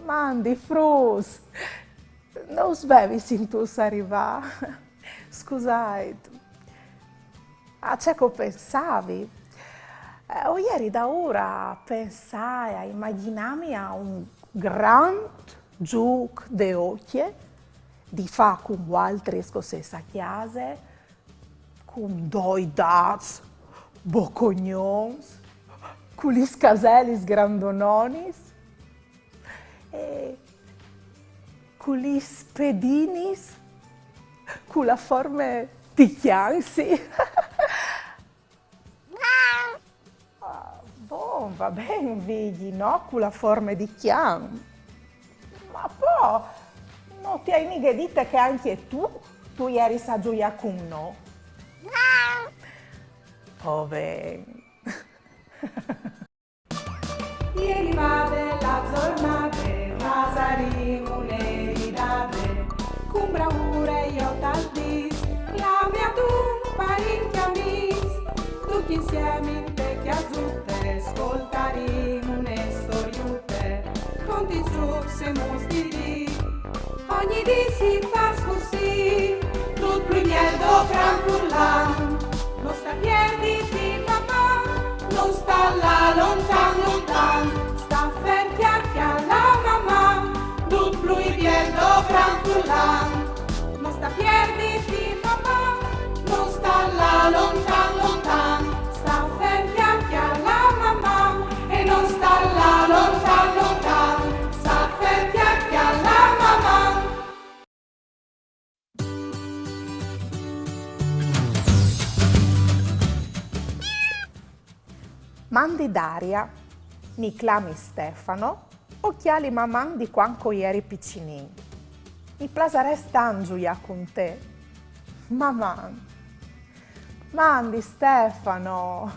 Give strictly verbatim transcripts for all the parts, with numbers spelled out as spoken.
Mandi fruts, no us vevi sintûts a rivâ. Scusait. A ce che o pensavi? Eh, o jeri daûr a pensâ e a imagjinâmi a un grant zûc de ocje di fâ cun voaltris che o sês a cjase, cun doi dâts bocognons, cu lis caselis grandononis e cu lis pedinis cu la forme di cjan, sì. Ah, bon, va ben, Vigji, no cu la forme di cjan. Ma po, no ti ai mighe dite che ancje tu, tu jeris a zuiâ cun nô? Po ben. Ieri va bele zornade, fasarìn une ridade, cun braure jo tal dîs, clamìn un parint amîs, ducj insiemi inte cjasute, scoltarìn une storiute, conti zûcs e mûts di dì. Ogni dì si fâs cussì, dut plui biel dopran furlan. No sta pierditi, Maman, no sta lâ lontan, lontan. Sta fer cjale, cjale Maman, dut plui biel dopran furlan. No sta pierditi, Maman, no sta lâ lontan, lontan. Sta fer cjale, cjale Maman, e no sta lâ lontan, lontan. Sta fer cjale, cjale Maman. Mandi Daria, mi clami Stefano, o cjali Maman di cuant che o jeri piçulin. Mi plasarès tant zuiâ cun te. Maman. Mandi Stefano,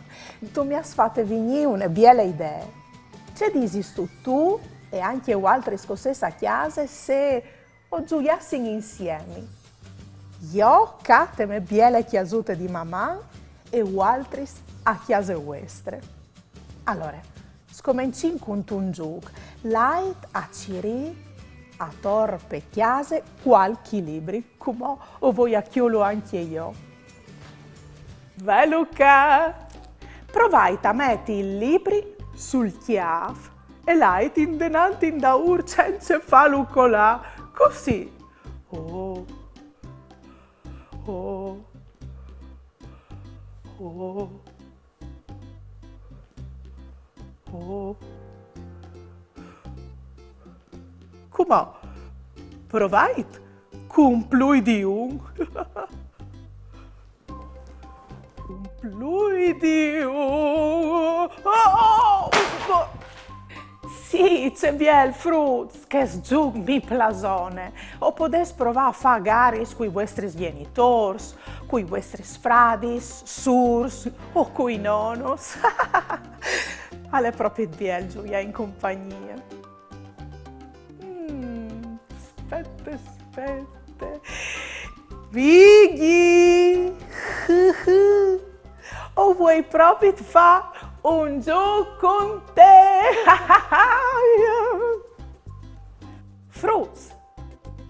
tu mi âs fate vignî une biele idee. Ce disistu tu e ancje voaltris che o sês a cjase se o zuiassin insiemi? Jo ca te mê biele cjasute di Maman e voaltris a cjase vuestre. Alore, scomencìn cuntun zûc. Lait a cirî ator pe cjase cualchi libri, cumò o voi a cjolu ancje jo. Velu ca! Provait a meti il libri sul cjâf e lait indenant indaûr cence fâlu colâ, cussì. Oh, oh, oh, oh. Cumò, provait cun plui di un. Cun plui di un. Oh, oh, oh. Sì, ce biel, fruts, chest zûc mi plasone. O podês provâ a fâ garis cui vuestris gjenitôrs, cui vuestris fradis, sûrs o cui nonos. Al è propit biel zuiâ in compagnie. Mm, spiete, spiete. Vigji! O vuei propit fâ un zûc cun te! Fruts,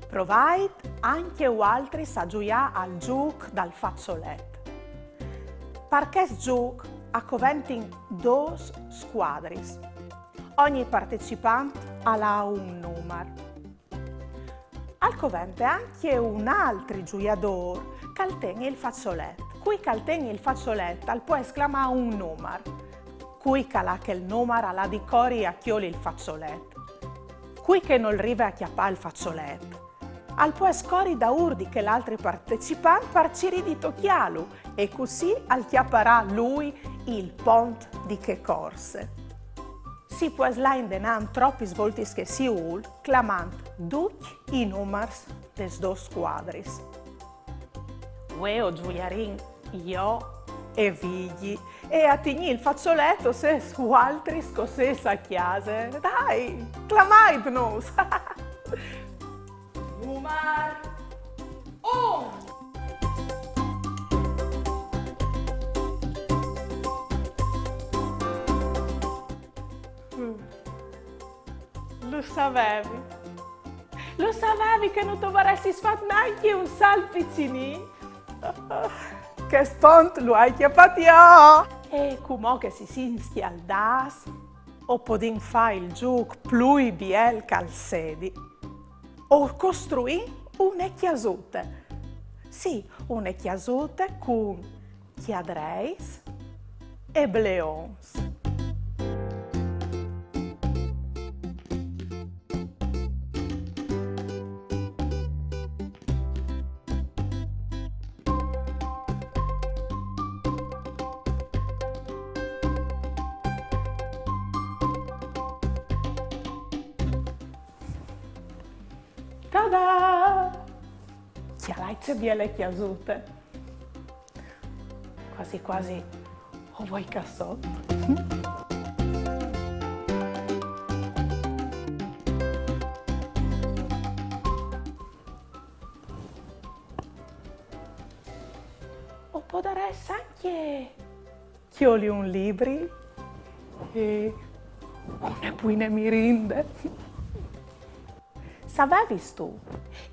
provait ancje voaltris a zuiâ al zûc dal façolet. Par chest zûc a coventin dôs scuadris. Ogni partecipant al à un numar. Al covente ancje un altri zuiadôr che al ten il façolet. Cui che al ten il façolet al pues clamâ un numar. Cui che al à chel numar al à di cori a cjoli il façolet. Cui che nol rive a cjapâ il façolet al pues cori daûr di chel altri partecipant par cirî di tocjâlu e cussì al cjaparà lui il pont di chê corse. Si pues lâ indenant tropis voltis che si vûl, clamant ducj i numars des dôs scuadris. Vuê o zuiarìn jo e Vigji. E a tignî il façolet o sês vualtris che o sês a cjase. Dai, clamaitnus! Numar un. Lu savevi. Lu savevi che no tu varessis fat nancje un salt piçulin. Chest pont lu ai cjapât jo. E cumò che si sin scjaldâts, o podìn fâ il zûc plui biel che al sedi. O costruìn une cjasute. Sì, une cjasute cun cjadreis e bleons. Tada! Cjalait ce biele cjasute. Cuasi cuasi o voi ca sot. O podarès ancje cjoli un libri e une buine mirinde. Savevistu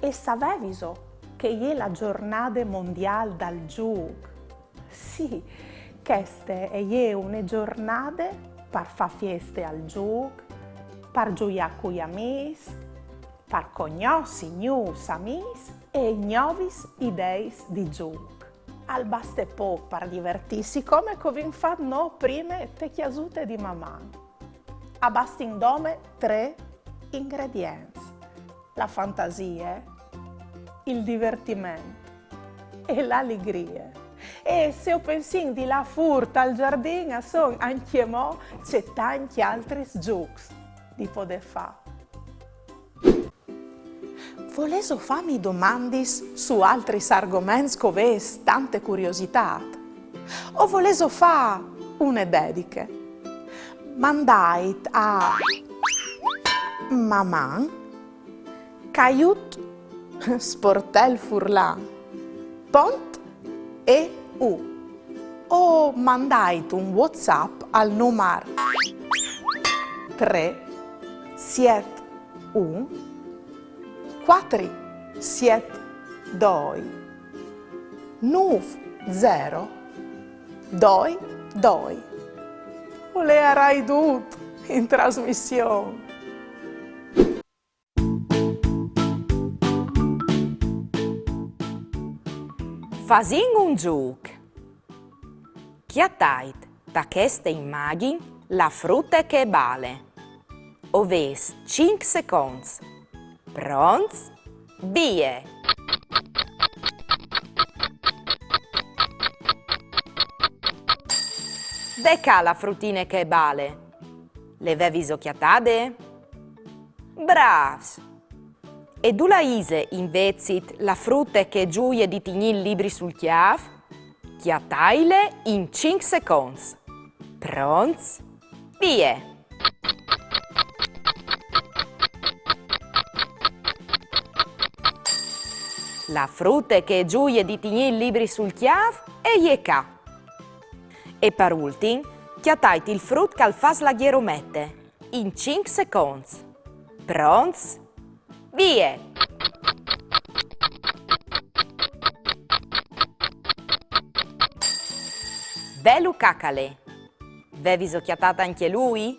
e saveviso che e je la zornade mondiâl dal zûc? Sì, cheste e je une zornade par fâ fieste al zûc, par zuiâ cui amîs, par cognossi gnûfs amîs e gnovis ideis di zûc. Al baste pôc par divertîsi, come che o vin fat nô prime te cjasute di Maman. A bastin dome trê ingredients: la fantasie, il divertiment e la ligrie. E se o pensìn di lâ fûr tal zardin, a son ancjemò cetancj altris zûcs di podê fâ. Volêso fâmi domandis su altris argoments che o vês tante curiositât? O volêso fâ une dediche? Mandait a maman caiut sportel furlan pont eu o mandait un WhatsApp al numar trê siet un cuatri siet doi nûf zero doi doi. O learai dut in trasmission. Fasìn un zûc. Cjatait ta cheste imagjin la frute che e bale. O vês cinc seconts. Pronts? Vie! Ve ca la frutine che e bale. Le veviso cjatade? Brâfs! E dulà ise invezit la frute che e zuie di tignî il libri sul cjâf? Cjataile in cinc seconts. Pronts? Vie! La frute che e zuie di tignî il libri sul cjâf e je ca. E par ultin, cjatait il frut che al fâs la gjeromete in cinc seconts. Pronts? Vie! Velu ca che al è. Veviso cjatât ancje lui?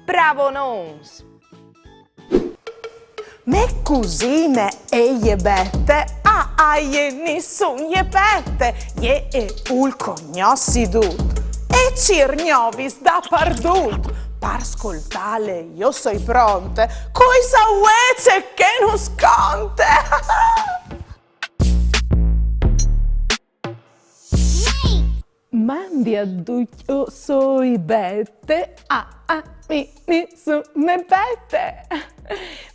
Bravonons! Mê cusine e je Bete, a, a jê nissun je pete, jê e vûl cognossi dut e cîr gnovis dapardut. Par scoltâle jo soi pronte, cui sa vuê ce che nus conte. Mandi a ducj, jo soi Bete, a, a mi nissun ne pete.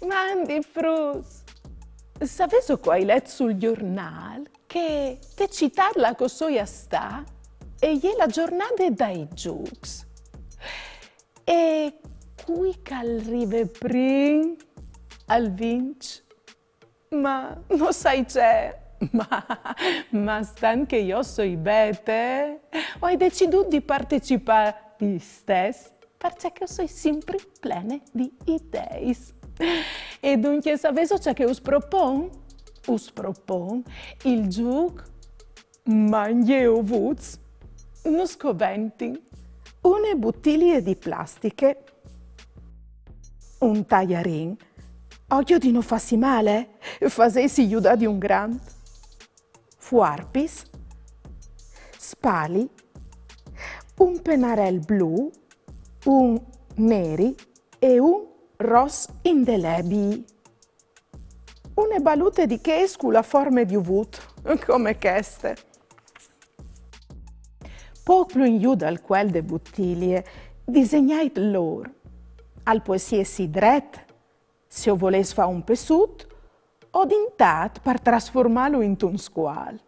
Mandi fruts. Savêso che o ai let sul gjornâl che te citât là che o soi a stâ e je la zornade dai zûcs? E cui che al rive prin al vinç. Ma no sai ce, ma, ma stant che jo soi Bete, o ai decidût di partecipâ istès. parcè che o soi simpri plene di ideis. E duncje, savêso ce che us propon? Us propon il zûc Mangje ovuts. Nus coventin. Une butilie di plastiche, un taiarin, ocjo di no fâsi mâl, fasêtsi judâ di un grant, fuarpis, spali, un penarel blu, un neri e un ros indelebii. Une balute di chês cu la forme di uvut, come cheste. Pôc plui in jù dal cuel de butilie, disegnait l'ôr. Al pues jessi dret, se o volês fâ un pessut, o dintât par trasformâlu intun scuâl.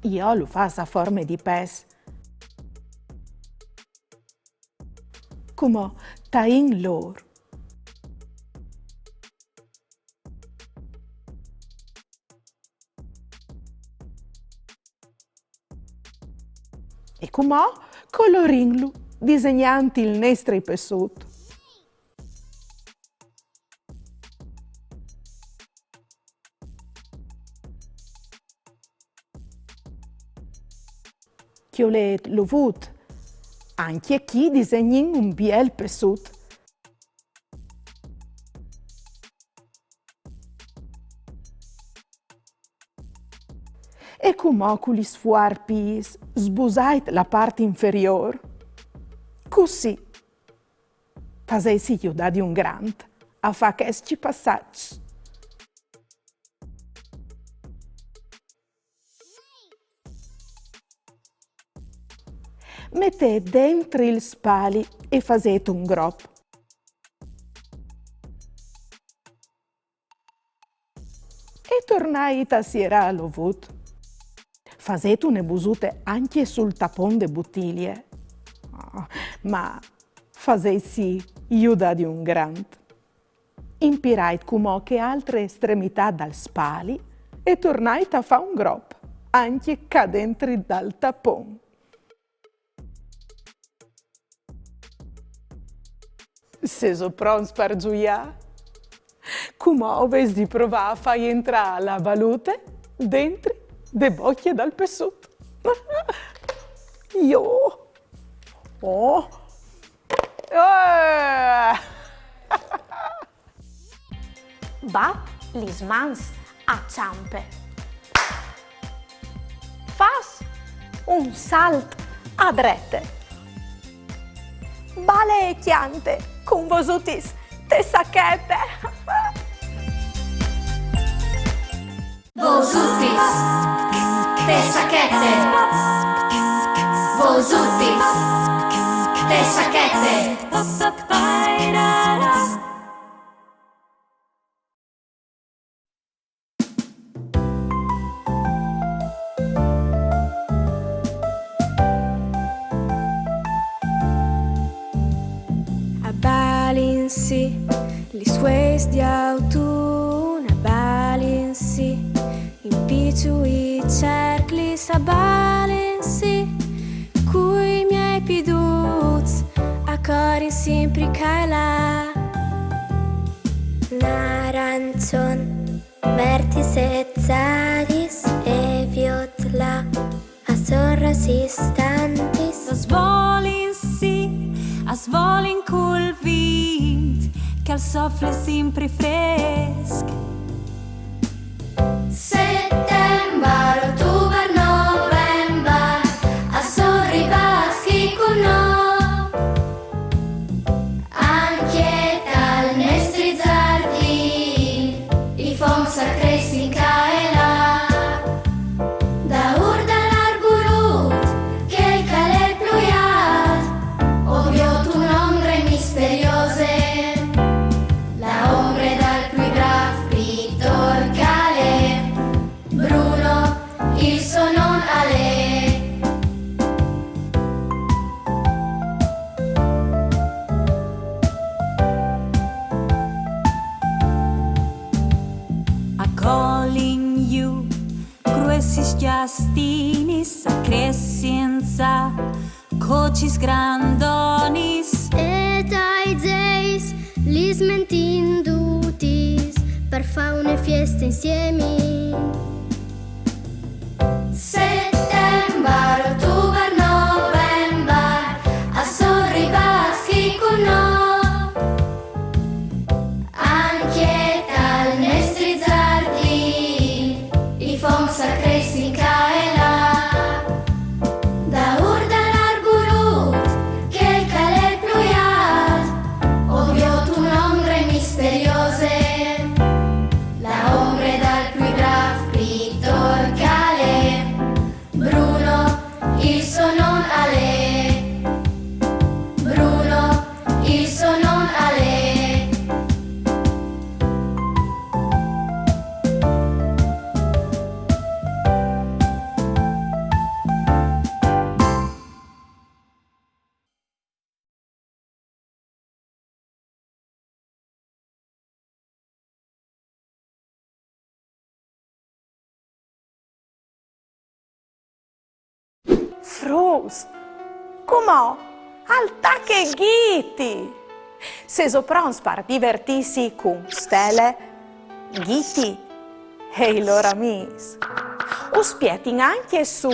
Jo lu fâs a forme di pes. Cumò taìn l'ôr. E cumò colorìnlu, disegnant il nestri pessut. Cjolêt l'ovut. Ancje chi disegnìn un biel pessut. E cumò cu lis fuarpis sbusait la part inferiôr. Cussì. Fasêtsi judâ di un grant a fâ chescj passaçs. Metêt dentri il spali e fasêt un grop. E tornait a sierâ l'ovut. Fasêt une busute ancje sul tapon de butilie. Ah, ma fasêtsi judâ di un grant. Impirait cumò chê altre estremitât dal spali e tornait a fâ un grop, ancje ca dentri dal tapon. Sêso pronts par zuiâ? Cumò o vês di provâ a fâ jentrâ la balute dentri de bocje dal pessut. Jo. Oh. Eh! Bat lis mans a çampe. Fâs un salt a drete. Bale e cjante cun Vosutis te sachete. Vosutis te sachete. Vosutis te sachete. A balin si lis fueis di autun, a balin si in piçui cerclis, a balin si cui miei piduts, a corin simpri ca e là. Narançon, vertis e zalis e viot là, a son rosis tantis. A svolin si, a svolin cul vint, che al sofle simpri fresc. Settembar, ottobar, novembar, a son rivâts chi cun nô. Ancje tal nestri zardin, i foncs a cressin ca e là. Daûr dal arbulut, chel che al è plui alt, o viôt une ombre misteriose, la ombre dal plui brâf pitôr che al è Bruno, il so non al è. A colin jù, gruessis gjastinis a cressin za, cocis grandonis. Smentin dutis per fâ une fieste insiemi. Settembar, ottubar, novembar, a son rivâts chi cun nô. Ancje tal nestri zardin i foncs a cressin ca e là. Daûr dal arburut, chel che al è plui alt, o viôt une ombre misteriose, la ombre dal plui brâf pitôr che al è. Bruno, il so non al è. Bruno, il so non al è. Fruts, cumò al tache Ghiti! Sêso pronts par divertîsi cun Stele, Ghiti e i lôr amîs? Us spietin ancje su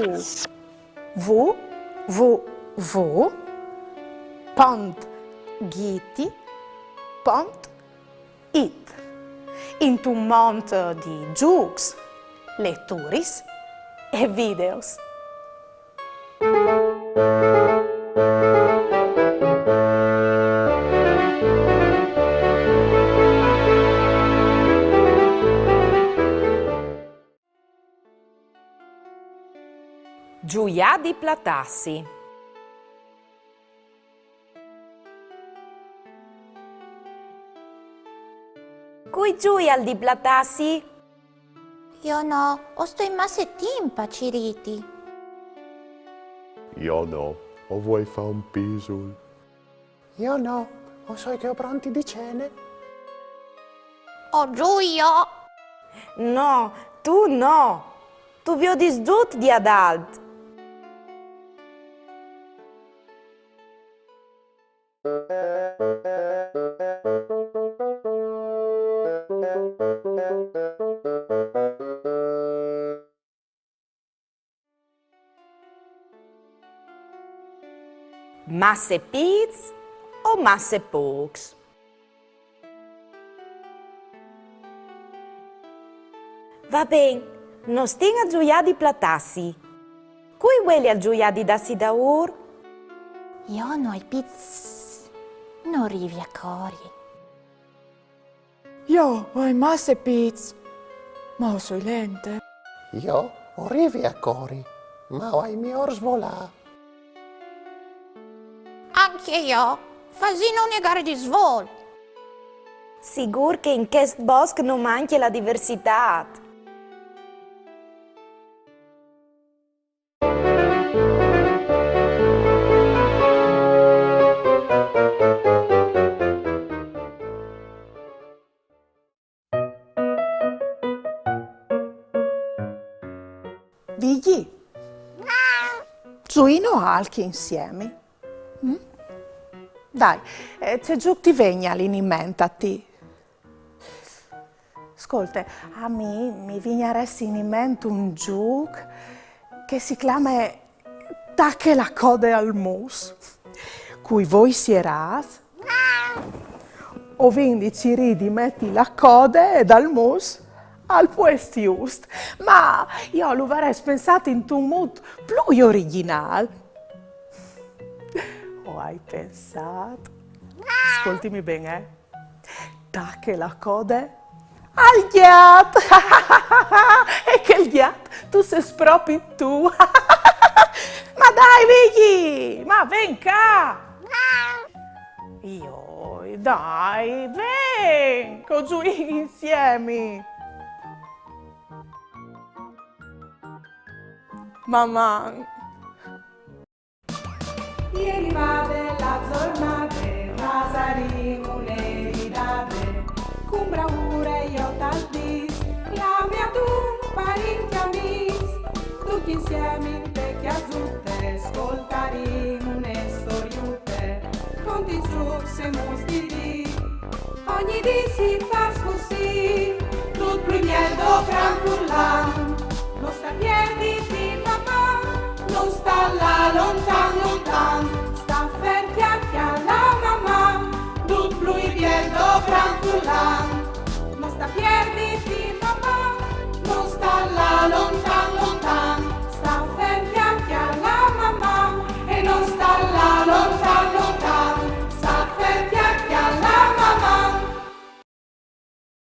w w w pont ghiti pont it, intun mont di zûcs, leturis e videos. Zuiâ di platâsi. Cui zuial di platâsi? Jo no, o stoi masse timp a cirîti. Jo no, o vuei fâ un pisul. Jo no, o soi che o pronti di cene. O zui jo. No, tu no. Tu viodis dut di adalt. Masse pîts o masse pôcs? Va ben, no stin a zuiâ di platâsi. Cui vuelial zuiâ di dâsi daûr? Jo no ai pîts, no rivi a cori. Jo o ai masse pîts, ma o soi lente. Jo o rivi a cori, ma o ai miôr svolâ. Ancje jo, fasìn une gare di svol. Sigûr che in chest bosc no mancje la diversitât. Vigji, zuìno alc insiemi? Mm? Dai, eh, ce zûc ti vegnial in ment a ti? Scolte, a mi mi vignarès in ment un zûc che si clame Tache la code al mus. Cui voi sierâts, o vin di cirî di meti la code dal mus al puest just. Ma jo lu varès pensât intun mût plui origjinâl. O ai pensât. Scoltimi ben, eh. Tache la code al gjat! E chel gjat tu sês propit tu! Ma dai, Vigji! Ma ven ca! Joi, dai, ven, che o zuìn insiemi! Maman! E rivade la zornade, fasarìn une ridade, cun braure jo tal dîs, clame adun parint e amîs, ducj insiemi inte cjasute, scoltarìn une storiute, cuntizûcs e mus di dì, o Ogni dì si fâs cussì, dut plui biel dopran furlan. No sta pierditi, mamà, no sta lâ lontan, lontan. Sta fert a cjalâ, mamà, dut plui biel dopran furlan. No sta pierditi,